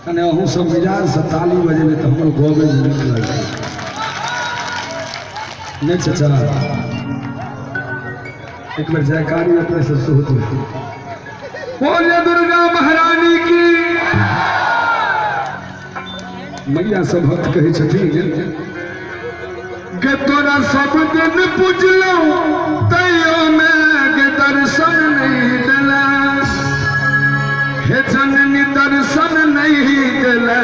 कने अहूँ सब मिजाजसँ ताली बजेबै तऽ हमरो गबैमे नीक लगतै। नहि चचा, एक बेर जयकारी अपने से सेहो देबै। बोले दुर्गा महारानी की। मैया सब भक्त कहै छथिन गे तोरा सब दिन पुजलहुँ तैयो में गे दर्शन नहीं देला, हे जननी दर्शन नहीं देला।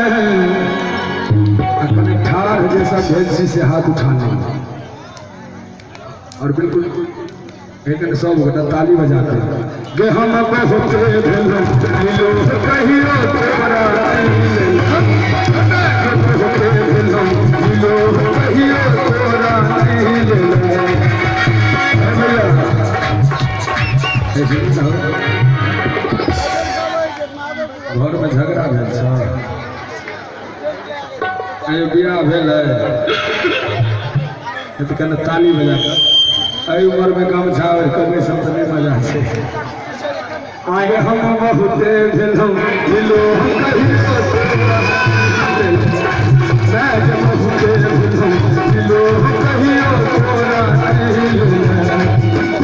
कने ठाढ़ जैसा भेल छी से हाथ उठा ले और बिल्कुल एक सब गोटा ताली बजा के गे हम बहुते भेलहुँ मिलो कहियो तोरा नहीं लेला, बहुते भेलहुँ मिलो कहियो तोरा नहीं लेला। हे भैया, ऐसे नहीं हो। घरमे झगड़ा भेल छै, आइयो बियाह भेल है तऽ कने ताली बजा कऽ। एहि उम्रमे गमछा ओढ़ि कऽ बैसब तऽ नहि मजा छै। आगे हम बहुते भेलहुँ मिलो कहियो तोरा नहीं लेला, बहुते भेलहुँ मिलो कहियो तोरा नहीं लेला।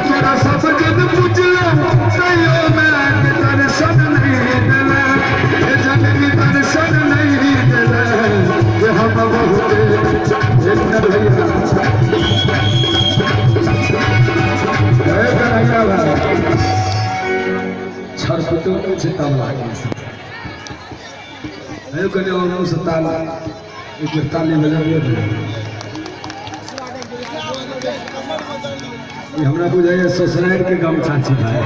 तोरा सब दिन पुजलहुँ तैयो मैं दर्शन नहीं देला, हे जननी दर्शन नहीं देला। जे हम बहुते एक मिनट भैया, हे कन्हैया भाई, छरपटो नहि छै तबला के। हे कने और मुँह से ताल एक बेर ताली बजाबियौ ने। ई हमरा बुझाइए ससुरारि के गमछा छी भाई।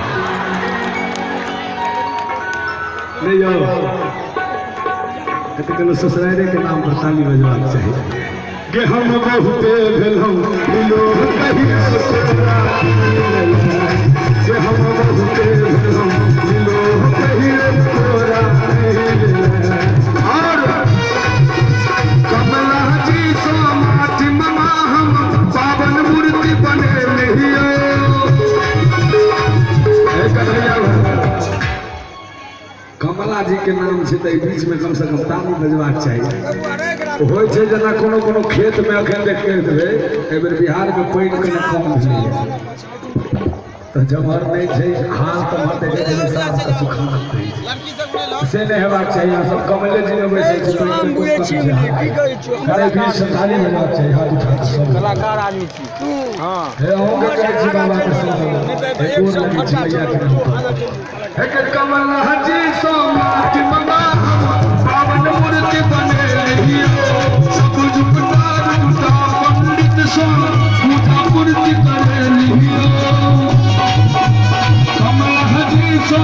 नहीं यौ, तऽ कनो ससुरारि के नाम पर ताली बजबाक चाही। गे हम बहुते भेलहुँ मिलो कहियो तोरा नहीं लेला, गे हम बहुते भेलहुँ मिलो कहियो तोरा नहीं लेला। और कमला जी सँ माटी ममा हम पावन मूर्ति बनेलियो। हे कन्हैया भाई, कमला जी के नाम छै तऽ एहि बीच में कम से कम ताली बजबाक चाही। होइ छै जेना कोनो कोनो खेत में अखन देखते हेबै, एहि बेर बिहार में पानि कने कम भेलैए तऽ जमहर नहि छै हाल तमहर देखै छै साफ कऽ सुखानत रहै छै, से नहि हेबाक चाही। अहाँ सब कमले जी में बैसै छी, पानि के कोन कमी छै? अरे बीच से ताली बजबाक चाही, हाथ उठा कऽ सब। कलाकार आदमी छी। हाँ, हे अहूँके कहै छी बाबा के सुनू, हे गोर लगै छी मैया के नाम पर। हे के कमला जी सो माटी ममा हम पावन मूर्ति बनेलियो, सब जुगता जुगता पंडित सो पूजा पूर्ति करेलियो। कमला जी सो